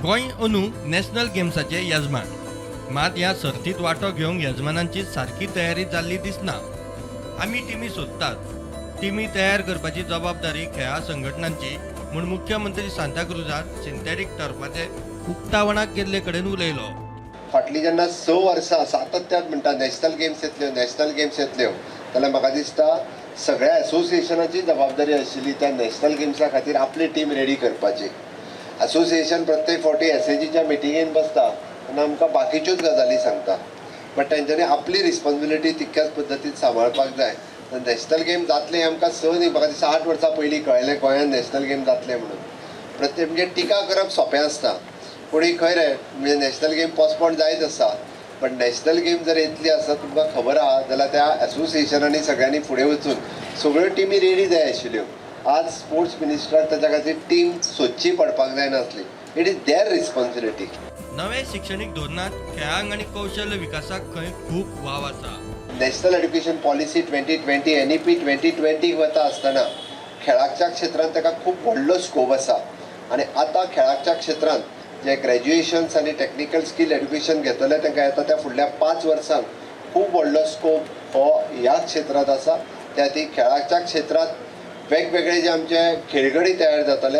गोंय अंदू नॅशनल गेम्साचे येजमान. मात ह्या सर्तीत वांटो घेवंक येजमानांची सारकी तयारी जाल्ली दिसना. आमी टिमी सोदतात. टिमी तयार करपाची जबाबदारी खेळां संघटनांची म्हूण मुख्यमंत्री सांताक्रुजान सिंथेटीक टर्फाचे उक्तावणाक केल्ले कडेन उलयलो. फाटलीं जेन्ना 6 वर्सां सातत्यान म्हणटा नॅशनल गेम्स येतल्यो, नॅशनल गेम्स येतल्यो, जाल्यार म्हाका दिसता सगळ्या एसोसिएशनाची जबाबदारी आशिल्ली त्या नॅशनल गेम्सा खातीर आपली टीम रेडी करपाची. एसोसिएशन प्रत्येक फावटी एसएजीच्या मिटिंगेन बसता तेन्ना आमकां बाकीच्योच गजाली सांगता, बट तेंच्यांनी आपली रिस्पॉन्सिबिलिटी तितक्याच पद्दतीन सांबाळपाक जाय. तर नॅशनल गेम जातले हें आमकां 6 न्ही, म्हाका दिसता 8 वर्सां पयलीं कळ्ळें गोंयांत नॅशनल गेम जातले म्हणून. प्रत्येक म्हणजे टिका करप सोंपें आसता, पूण खंय रे म्हणजे नॅशनल गेम पोस्टपोन जायत आसा, पण नॅशनल गेम जर येतली आसा तुमकां खबर आहा जाल्यार त्या एसोसिएशनांनी सगळ्यांनी फुडें वचून सगळ्यो टिमी रेडी जाय आशिल्ल्यो. आज स्पोर्ट्स मिनिस्टराक ताच्या खातीर टीम सोदची पडपाक जायनासली. It is their responsibility. नवे शिक्षणीक धोरणांत खेळांक आनी कौशल्य विकासाक खंय खूब वाव आसा. नॅशनल एड्युकेशन पॉलिसी 2020, एनईपी 2020 वता आसतना खेळाच्या क्षेत्रांत ताका खूब व्हडलो स्कोप आसा. आनी आतां खेळाच्या क्षेत्रांत जे ग्रॅज्युएशन्स आनी टॅक्निकल स्कील एड्युकेशन घेतले तांकां येता त्या फुडल्या 5 वर्सांक खूब व्हडलो स्कोप हो ह्या क्षेत्रांत आसा. त्या खातीर खेळाच्या क्षेत्रांत वेगवेगळे जे आमचे खेळगडी तयार जातले,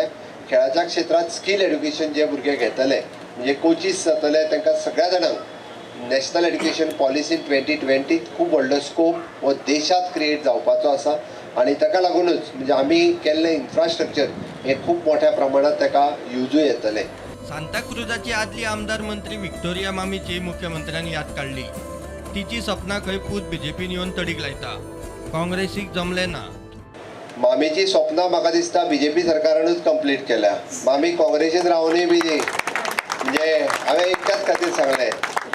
खेळाच्या क्षेत्रांत स्कील एड्युकेशन जे भुरगे घेतले म्हणजे कोचीस जातले, तांकां सगळ्या जाणांक नॅशनल एड्युकेशन पॉलिसी 2020 खूब व्हडलो स्कोप हो देशांत क्रिएट जावपाचो आसा. आनी ताका लागुनूच म्हणजे आमी केल्लें इन्फ्रास्ट्रक्चर हें खूब मोठ्या प्रमाणांत ताका युजूय येतलें. सांताक्रुजाची आदली आमदार मंत्री विक्टोरिया मामीची मुख्यमंत्र्यान याद काडली. तिची सपनां खंय पूत बीजेपीन येवन तडीक लायता. काँग्रेसीक जमलें ना. मामीची स्वप्नां म्हाका दिसता बीजेपी सरकारानूच कंप्लीट केल्या. मामी काँग्रेसीन रावनूय बी न्ही, म्हणजे हांवें एकट्याच खातीर सांगलें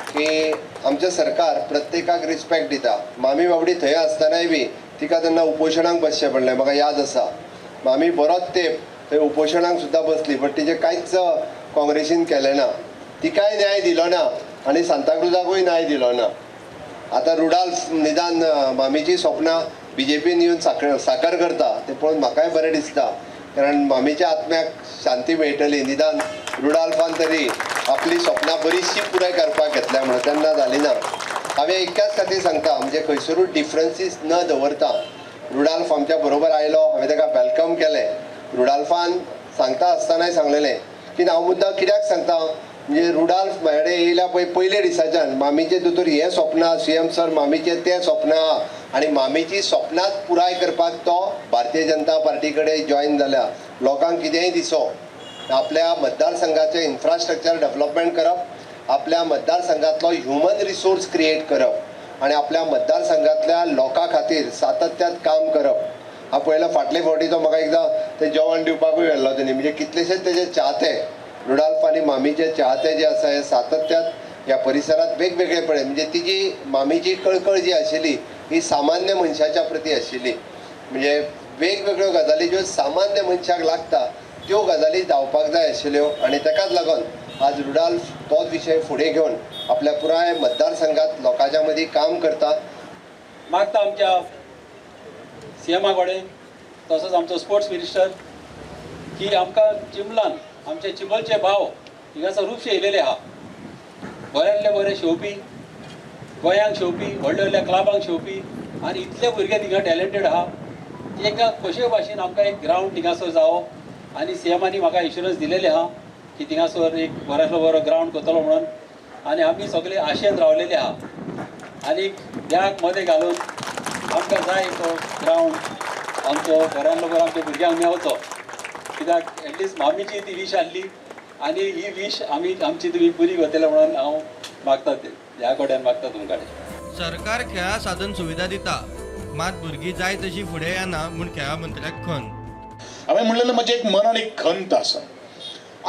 की आमचें सरकार प्रत्येकाक रिस्पेक्ट दिता. मामी बाबडी थंय आसतनाय बी तिका तेन्ना उपोशणाक बसचें पडलें, म्हाका याद आसा. मामी बरोच तेंप थंय उपोशणाक सुद्दां बसली, बट तिचें कांयच काँग्रेसीन केलें ना. तिकाय न्याय दिलो ना आनी सांताक्रुजाकूय न्याय दिलो ना. आतां रुडाल्फ निदान मामीची स्वप्नां बीजेपीन येवन साकर करता तें पळोवन म्हाकाय बरें दिसता, कारण मामीच्या आत्म्याक शांती मेळटली. निदान रुडाल्फान तरी आपली स्वप्नां बरीचशी पुराय करपाक घेतल्या म्हणून तेन्ना जाली ना. हांवें एकाच खातीर सांगता, म्हणजे खंयसरूय डिफरन्सीस न दवरता रुडाल्फ आमच्या बरोबर आयलो, हांवें ताका welcome केलें. रुडाल्फान सांगता आसतनाय सांगलेलें की हांव मुद्दाम कित्याक सांगता म्हणजे रुडाल्फ म्हाजे कडेन येयल्या पळय पयले दिसाच्यान मामीचें दोतोर हें स्वप्न आहा, सीएम सर मामीचें तें स्वप्न आहा, आनी मामीची स्वप्नांच पुराय करपाक तो भारतीय जनता पार्टी कडेन जॉयन जाल्या. लोकांक कितेंय दिसो, आपल्या मतदारसंघाचें इन्फ्रास्ट्रक्चर डेवलपमेंट करप, आपल्या मतदारसंघातलो ह्युमन रिसोर्स क्रिएट करप आनी आपल्या मतदारसंघातल्या लोकां खातीर सातत्यान काम करप. हांव पळयलो फाटले फावटी तो म्हाका एकदां ते जेवण दिवपाकूय व्हेल्लो तेणी, म्हणजे कितलेशेच तेजे चाहते रुडाल्फ आनी मामीचे चाहते जे आसा हे सातत्यान ह्या परिसरांत वेगवेगळे पळय, म्हणजे तिजी मामीची कळकळ जी आशिल्ली ही सामान्य मनशाच्या प्रती आशिल्ली. म्हणजे वेगवेगळ्यो गजाली ज्यो सामान्य मनशाक लागता त्यो गजाली जावपाक जाय आशिल्ल्यो आनी ताकाच लागून आज रुडाल्फ तोच विशय फुडें घेवन आपल्या पुराय मतदारसंघात लोकांच्या मदीं काम करता. मागता आमच्या सीएमा कडेन तसोच आमचो स्पोर्ट्स मिनिस्टर की आमकां चिंबलान आमचे चिंबलचे भाव हिंगासर खुबशे येयलेले आहा, बऱ्यांतले बरे शेवपी, गोंयांक शेवपी, व्हडल्या व्हडल्या क्लबांक शेवपी आनी इतले भुरगे थिंगा टॅलंटेड आहा. एका कशे भाशेन आमकां एक ग्रावंड थिंगासर जावो आनी सीएमानी म्हाका एश्युरन्स दिलेले आहा की थिंगासर एक बऱ्यांतलो बरो ग्रावंड करतलो म्हणून, आनी आमी सगळे आशेन रावलेले आहा आनी देवाक मदें घालून आमकां जाय तो ग्रावंड आमचो बऱ्यांतलो बरो आमच्या भुरग्यांक मेवचो. कित्याक एटलिस्ट मामीची ती वीश आहली आनी ही वीश आमी आमची तुमी पुरी करतले म्हणून हांव मागता, ते ह्या कडेन मागता तुमकां. सरकार खेळा साधन सुविधा दिता, मात भुरगीं जाय तशी फुडें येना म्हूण खेळा मंत्र्याक खंत. हांवें म्हणलेलें म्हजें एक मनान एक खंत आसा.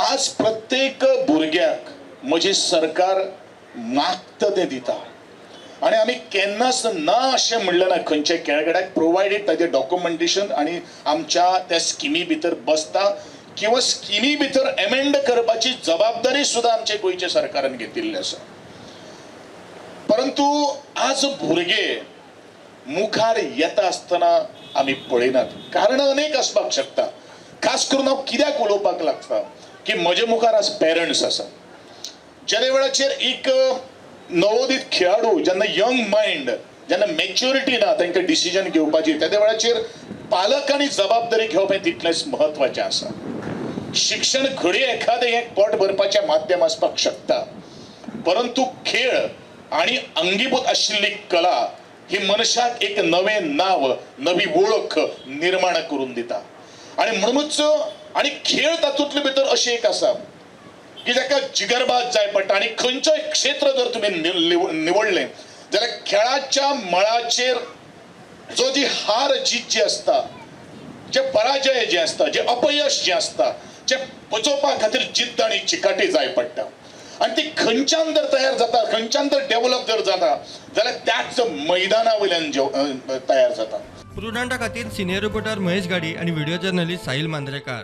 आज प्रत्येक भुरग्याक म्हजें सरकार मागता तें दिता आनी आमी केन्नाच ना अशें म्हणलें ना खंयच्या खेळगड्याक, प्रोवायडेड ताजें डॉक्युमेंटेशन आनी आमच्या त्या स्किमी भितर बसता किंवा स्किमी भितर एमेंड करपाची जबाबदारी सुद्दां आमच्या गोंयच्या सरकारान घेतिल्ली आसा. परंतु आज भुरगे मुखार येता आसतना आमी पळयनात. कारणां अनेक आसपाक शकता. खास करून हांव कित्याक उलोवपाक लागता की की म्हजे मुखार आज पेरंट्स आसा. ज्या वेळाचेर एक नवोदीत खेळाडू जेन्ना यंग मायंड, जेन्ना मॅच्युरिटी ना तांकां डिसिजन घेवपाची, त्या वेळाचेर पालकांनी जबाबदारी घेवप हें तितलेंच म्हत्वाचें आसा. शिक्षण घडये एखादें हें पोट भरपाचें माध्यम आसपाक शकता, परंतु खेळ आणि अंगीभूत आशिल्ली कला ही मनशाक एक नवें नांव, नवी वळख निर्माण करून दिता. आणि म्हणूनच आणि खेळ तातूंतले भितर अशें एक आसा की जाका जिगरबाज जाय पडटा. आनी खंयचोय क्षेत्र जर तुमी निवडलें जाल्यार खेळाच्या मळाचेर जो जी हार जीत जी आसता, जे पराजय जे आसता, जे अपयश जें आसता, जे पचोवपा खातीर जिद्द आनी चिकाटी जाय पडटा. आनी ती खंयच्यान जर तयार जाता, खंयच्यान जर डेव्हलप जर जाता जाल्यार त्याच मैदाना वयल्यान तयार जाता. प्रुडंटा खातीर सिनियर रिपोर्टर महेश गाडी आणि व्हिडिओ जर्नलिस्ट साहिल मांद्रेकार.